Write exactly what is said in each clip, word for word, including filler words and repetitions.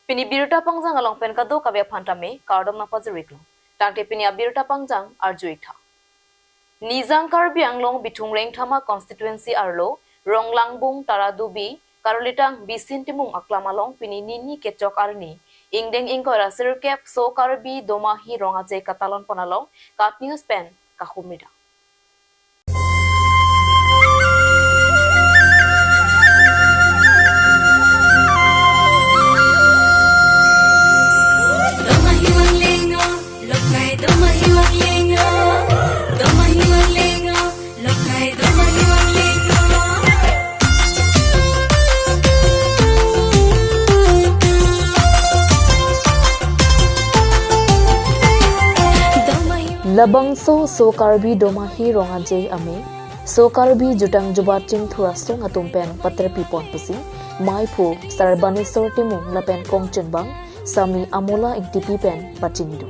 Pini birta pangjang along pen kadokave aphan tame kardom nangpajir-iklo. Tangte pini abirta pangjang arju-ik tha. Nijang Karbi Anglong Bithung Rengthama constituency arlo Ronglangbung Taradubi Karulitang Bisin Timung aklam along pini nini kechok arni ingdeng ingkoi ra sirkep So Karbi Domahi Rong Aje katalon pon along KAT News pen kahumri dam. Labangso So Karbi Domahi Rong Aje ame So Karbi Jutang Jubat Chingthur Asong atum pen paterpi pon pusi maiphu Sarbaneswar Timung lapen kongchenbang Sami Amola Ingtipi pen pachini do.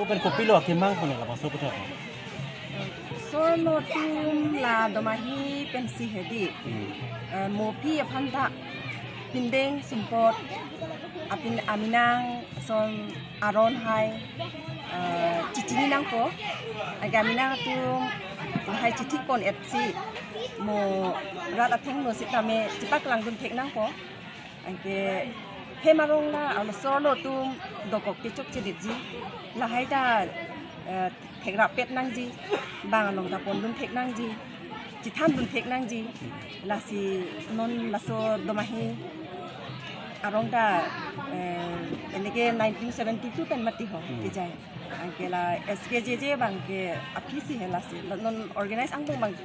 Lapen kopilo akemang pone labangso puthot. Sorno atum la domahi pensi hedi. Hmm. Eh, mo aphi aphan ta pindeng sumpot apin aminang ason aron hai, eh, chichini nangpo. Anke aminang atum hai chithi pon-etsi mo rat athengno sitame chepaklang dun thek nangpo. Anke hem arong la arloso arlo atum dokok kechokchedetji. Lahai ta, eh, thekrap pet nangji. Bang along ta pondun thek nangji. Chethan dun thek nangji. Lasi non laso domahi arong ta, eh, eneke nineteen seventy-two pen mati ho, hmm, kejai. Anke la S K J J abang ke aphisi he lasi. La non organize angbong abang,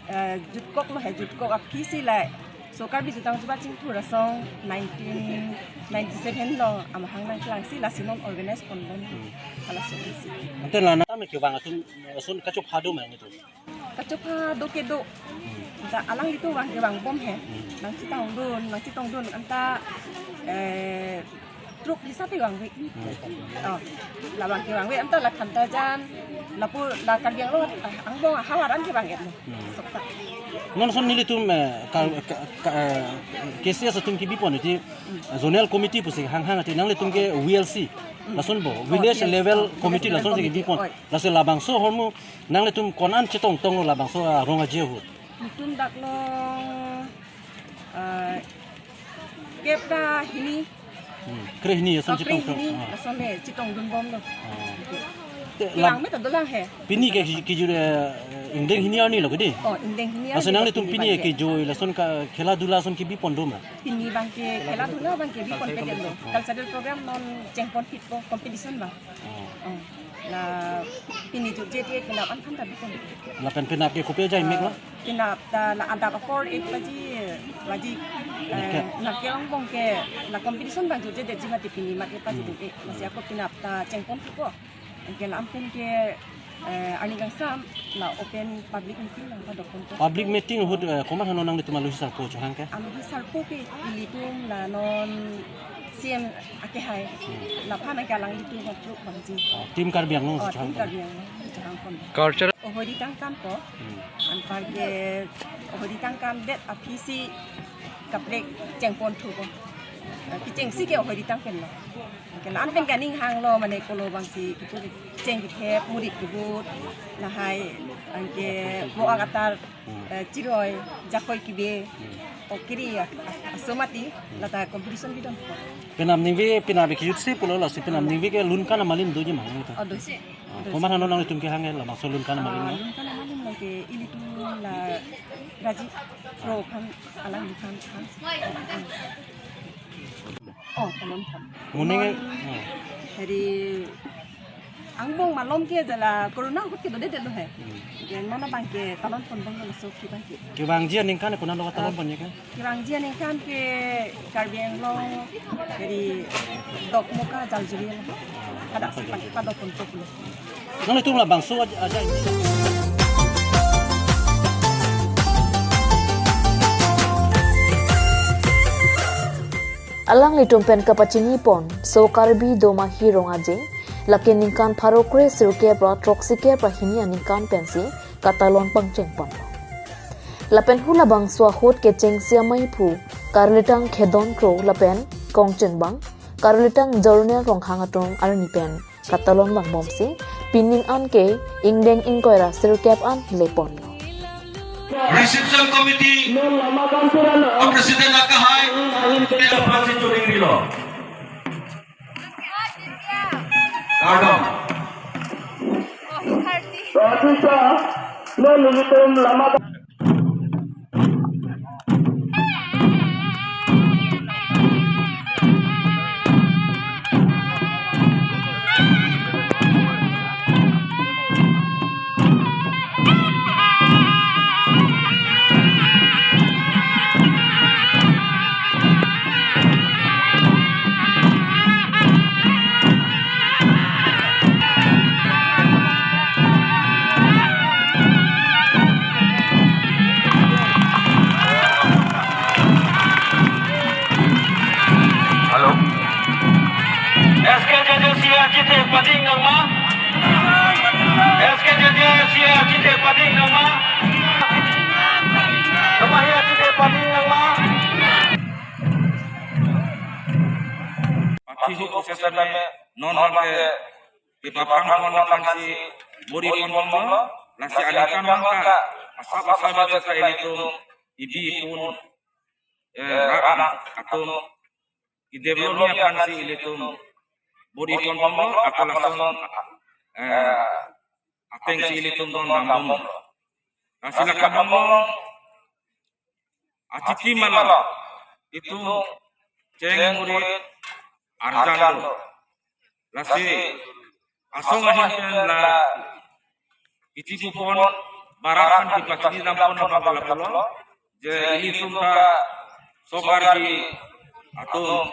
eh, jutkoklo he, jutkok aphisi la So Karbi Jutang Jubat Chingthur Asong nineteen ninety-seven along amahang nangklangsi lasi non organize pon pon. Hmm. Halaso isi. Ante la nang tame kevang atum ason kachopha do ma nelitum? Kachopha do kedo. Hmm. Anta alanglitum vang kevang bom he. Hmm. Nangchetongdun, nangchetongdun anta, eh, troop hisap kevangve. Hmm. Oh, labang kevangve anta la Khamtajan, lapu la Karbi Anglong, ah, angbong ahavar an kevang-etlo. Hmm. Sokta. Non ason nelitum, eh, ka, ka, ka, eh, K C S atum kebi pon iti, hmm, zonal committee pusi hanghang ati nanglitum ke V L C. Hmm. Lason bo, oh, village V L C, level, oh, committee, village level lason si kebi committee pon. Oi. Lasi labangso ahormu nanglitum ko-an chetongtonglo labangso, ah, Rong Aje ahut? Nelitum dak along, ah, kep ra hini. Hmm. Kre hini ason, oh, kre chetong hini, ah, ason le chetongdun bomlo. Ah. Te kevang la me ta dolang he. Pini ke ki, kijur, eh, ingdeng hini arni lo kedi? Oh, ingdeng hini arni. Ason lo nanglitum pini pini abang ke kejui lason ka khela dula ason kebi pon do ma? Pini abang ke khela dula abang kebi pon pedetlo. Oh. Cultural program non cheng pon phitpo, competition abang. Oh. Oh. La pini jutje dia penap an aphan ta bi pon. Lapen penap ke kopi ajai mek la? Penap ta la adap apor ek baji, baji, eh, nangke, nangke angbong ke la competition abang jutjedetji mati pini mati pajutde. Hmm. Lasi ako penap ta cheng pon phitpo. Anke la-an pen ke Eh, arni kangsam la open public meeting nangpadok ponpo. Public meeting ahut, eh, komat hano nanglitum alohi sarpo chohang ke? Alohi sarpo ke ilitum la non C M akehai. Hmm. Laphan ke alanglitum hotro bangji. Oh, Team Karbi Anglong Oh, chohang Team ke? Karbi Anglong chohang pon. Culture. Ohori tangkan po. Hmm. Anparke ohori tangkan det aphisi kaprek chengpon thupo. Eh, kechengsi ke ohori tangkan lo. Ke la-an pen kaning hanglo mane kolo bangsi kipu cheng kithep murit kibut lahai anke mo agatar, Hmm. eh, chiroi jakoi kibe Hmm. okiri a-, a-, asomati Hmm. lata competition bidon. Penam ningve, penam ke jutsi pulo lasi penam ningve ke lun kana malin doji ma nangta. Oh, dosi. Ah, Dosi. komat hano nanglitum kehang ke labangso lun kana malin Ah, na? Lun kana malin lo ke ilitum la Raji Pro phan alang dukan phan. Oh, talon phan. Muning, Non, oh. Hari angbong malom ke jala corona ahut ke dode delo he. Hmm. Ke mana bangke talon pon bang laso ke bangke. Kevangji aningkan konat lo talon Ah. pon ya kan? Kevangji aningkan ke Karbi Anglong dari Dokmoka Jaljuri lah. Ada sempat padok ponpo pulo. Nanglitum labangso aja, aja. Alanglitum pen kapachini pon, so Karbi Doma Hirong Aje, lake ningkan pharo kre sirkep ra throksi kep ra hini aningkan pensi katalon pangcheng ponlo. Lapen hu labangso ahut kechengsi amei aphu, Karlitang Khedon Kro lapen Kongchenbang, Karlitang Jornel Ronghang atum arni pen katalon vangbomsi, pining an ke ingdeng ingkoi ra sirkep an le ponlo. Reception Committee a President akehai, pila pasi churing rilo. Kardom. Hello. S K J J C R G T pading nangma. S K J J C R G T pading nangma. Kamahi R G T pading nangma. Pati hu kosesame non bangke kepapang pon aphansi bor-i pon bomlo, lasi aningkan bangke asap asap bangke ilitum ibi ipun, eh, rat atum i-develop-ji aphansi ilitum bor-i pon bomlo, ako lason, eh, atengsi ilitum don dam bomlo. Lasi la kabomlo, achiti malo, itum cheng murit arjan do. Lasi asong ahin pen la ichi kupon barak an kepachini dam pon abang lapulo, je ilitum ta so Karbi atum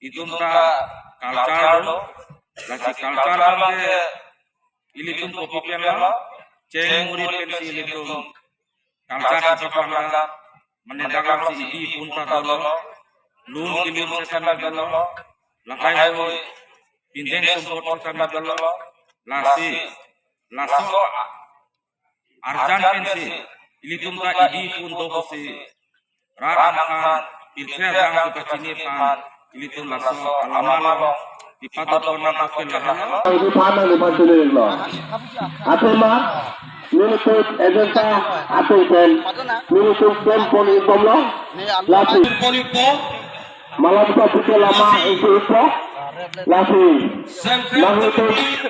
itum ta culture do, lasi culture abang ke ilitum kopi pen lo, cheng murit pensi ilitum culture chepaplang lang, mane dak lang si ibi ipun ta dolo, lun kelun setame dolo, lahai hui pindeng sumpot setame dolo, lasi laso arjan pensi ilitum ta ibi ipun do pusi rat aphan, pirthe adang kepachini aphan, ilitum laso alama along kepadopon nangkok ke lahelo. Ibi aphan nang ibi aphan chini lo. Athema, nelitum agenda atum pen, nelitum pen pon-i bomlo, lasi. Pon-ipo. Malam satu ke lama itu ipo, lasi. Central Committee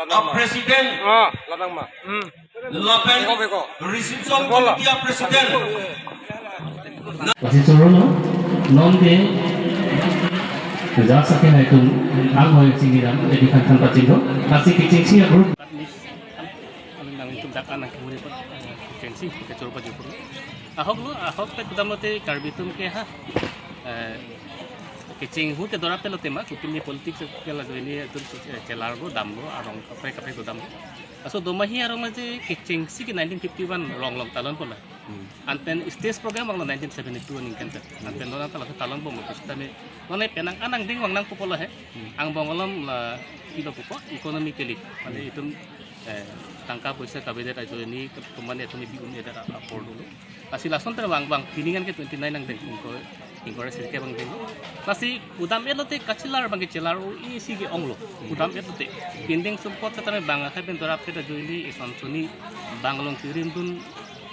a President. Ah, ladang ma. Hmm. Lapen Beko, beko. Reception Beko la. Committee a President. Lasi choro lo, non ke, ja sake hai tum, ang hoi chingki dam, jadi kan kan paching do, lasi kechengsi a group. Amin nangtum dak anak kemuri pun, eh, kechengsi, kechoro paching pun. Ahok lo, ahok pek kedam lote Karbi atum ke ha, eh, Kecheng hu ke dorap telo tema, kupi ni politics ke la joini atum, eh, chelarlo, damlo, arong kaprek kaprek do damlo. Laso Domahi arong aje kechengsi ke nineteen fifty-one rong along talon pula. Hmm. Anpen stage program vanglo nineteen seventy-two aningkan ta. Anpen non anta laso talon bomlo pusitame. Non penang anang ding vang nangpo pulo he. Hmm. Angbong alom la kilo pupo economically. Mane Hmm. itum, eh, tangka poisa kavedet ajoine ke pemane atum bi un-edet apor dulu. Lasi lason ter vang vang pining an ke twenty-nine nangdeng ingkoi, ingkoi sirke vangdeng. Lasi pudam-et lote kachelar abang ke chelar-o isi ke onglo. Pudam-et lote. Pindeng sumpot setame bang akhai pen dorap theda ajoine eson soni bang along kirimdun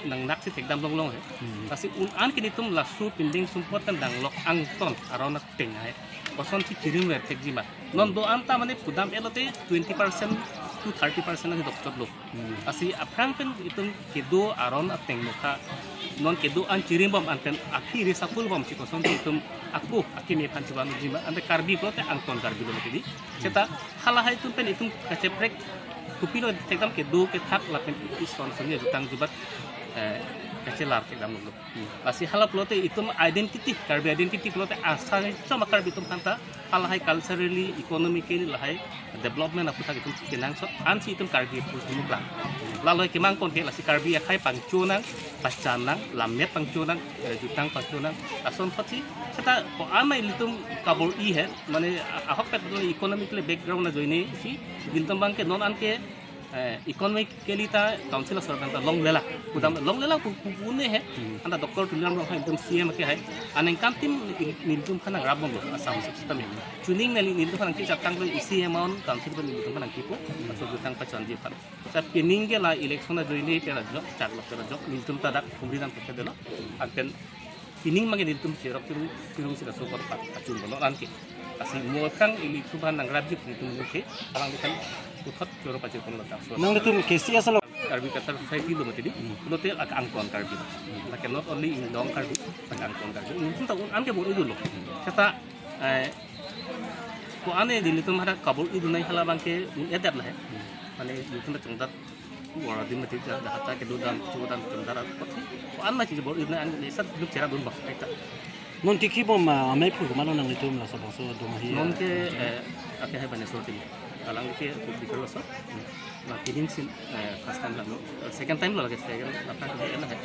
nangnaksi thekdam longlong he. Hmm. Lasi un-an ke netum laso pindeng sumpot pen danglok angton aron ateng hai. Kosonsi kirim ver thekji ma. Non do-an ta mane pudam-et lote twenty percent to thirty percent lagi dokchotlo. Hmm. Lasi aphrang pen itum kedo aron ateng nokha. Non kedo an chirimbom anpen aphi reshuffle bomsi kosonsi itum ako akeme aphan chevan unji ma. Ante Karbi pulote angton Karbi lo mati di. Seta halahai atum pen itum kacheprek kopilo thekdam kedo kethak lapen ison soni jutang jubat, eh, kachelar thekdam lo. Lasi hala pulote itum identity, Karbi identity pulote asai choma Karbi atum aphanta halahai culturally, economically lahai development aputhak itum kenangsot ansi itum Karbi pu sumuklang. Lalo kemang kon ke lasi Karbi akhai pangchonang, pachanang, lammet pangchonang, eh, jutang pangchonang, lason thotsi, seta ko-an ma ilitum kabor-i he, mane a-, ahokpet economically background ajoine si, nelitum abang ke non an ke, eh, economically ta council asor abang ta longlelang. Pudam longlelang pu, pu, pu ne he. Hmm. Anta Doctor Tuliram Ronghang itum C M ke hai. Aningkan tim nelitum aphan nangrap bomlo Assam sub system ini. Chuning neli nelitum aphan nangkechatang lo isi amount council pen nelitum aphan nangkipo. Hmm. Laso jutang pachonji aphan. Sa pining ke la election ajoine pera jok, chak lok pera jok, nelitum ta dak humri dam pekadelo. Anpen pining mangke nelitum cherok chirung, chirung sida sokot pa, pachun bono anke. Lasi mo kang ilitum aphan nangrapji nelitum ke, alanglitum puthot choro pachir pon lo ta so. Nanglitum K C S lo. Karbi Katha Society lo mati di, Hmm. lote ak angton Karbi. Lake not only in Long Karbi, ak angton Karbi. Nelitum ta un-an ke bor-i dunlo. Seta, eh, ko-an nelitum hadak kabor-i dun nai hala abang ke un-edet lahai. Mane nelitum ta chongdat Wara dim mati ja, dah ta kedo dam, kedo dam kendara. Ko-an ma chiji bor-i dun an ni sat duk chera dun bak kaita. Non tiki bom, ah, amei phu kemalo nanglitum laso bangso Domahi. Non ke, eh, ake hai Baneswar atum. Alang ke public laso. Na pining sin, eh, first time lo. Second time lo lagi second apa ke na hai.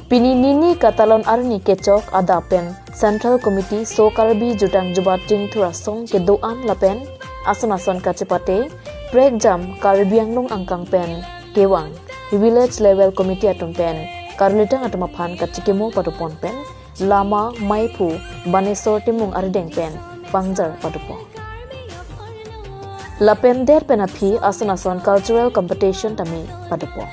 Pini nini katalon arni kechok adap pen Central Committee So Karbi Jutang Jubat Chingthur Asong kedo-an lapen ason ason kachepate prekjam Karbi Anglong angkang pen kevang Village Level Committee atum pen karulitang atum aphan kachikimo padopon pen lama maiphu Baneswar Timung arideng pen pangjar padopo. Lapen der pen aphi ason ason cultural competition tame padopo.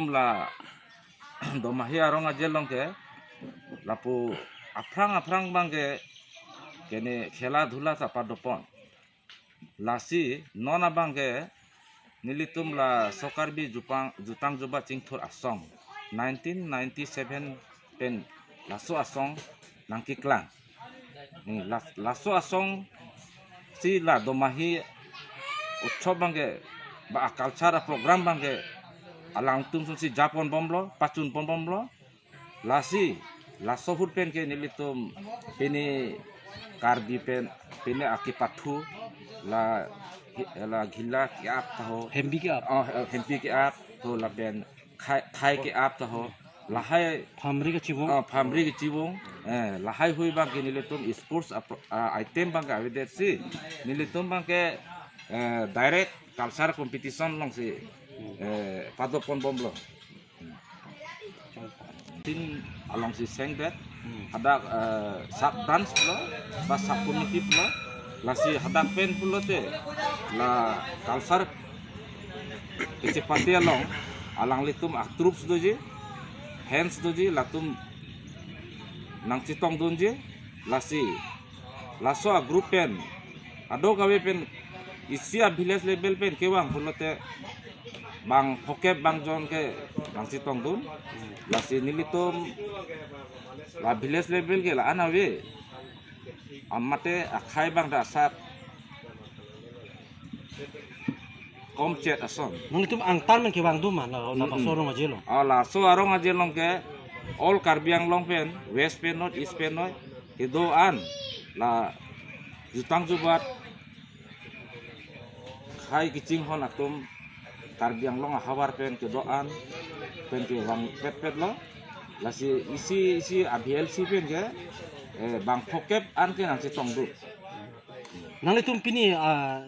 La Domahi arong aje along ke lapu aphrang aphrang abang ke kene khela dhula ta padopon. Lasi non abang ke nelitum laso Karbi Jupang Jutang Jubat Chingthur Asong nineteen ninety-seven pen laso asong nangkeklang. Hmm, las- laso asong si la Domahi Utsav abang ke ba a-culture a-program abang ke alangtum ason si japon bomlo, pachun pon bomlo. Lasi laso ahut pen ke nelitum pini Karbi pen pini akepathu la la Ghila ke-ap ta ho. Hembi ke-ap. Oh, eh, Hembi ke-ap to lapen Khai- Thai ke-ap ta ho. Lahai Phamri kachibong. Oh, Phamri kachibong. Eh, lahaihui abang ke nelitum sports apro- ah, item abang ke avedet si nelitum abang ke, eh, direct culture competition along si, eh, padopon bomlo. Tin along si sengdet. Hmm. Hadak, eh, sub dance pulo ba sub committee pulo. Lasi hadak pen pulote la culture kechepate along alanglitum a-troupes doji, hands doji, latum nangchetongdunji. Lasi laso a-group pen adok ave pen isi a-village level pen kevang pulote bang phokep bang jon ke nangchetongdun. Lasi nelitum la village level ke la-an ave. Amate akhei abang ta asat komchet ason. Nanglitum angtan men kevang do ma la, la Mm-mm. laso arong aje along? Ah, laso arong aje along ke all Karbi Anglong pen, West pen noi, East pen noi, kedo-an la Jutang Jubat khei kachinghon atum Karbi Anglong ahavar pen kedo-an pen kevang petpet lo. Lasi isi isi a-V L C pen ke, eh, bang phokep an ke nangchetongdun. Nanglitum pini, ah,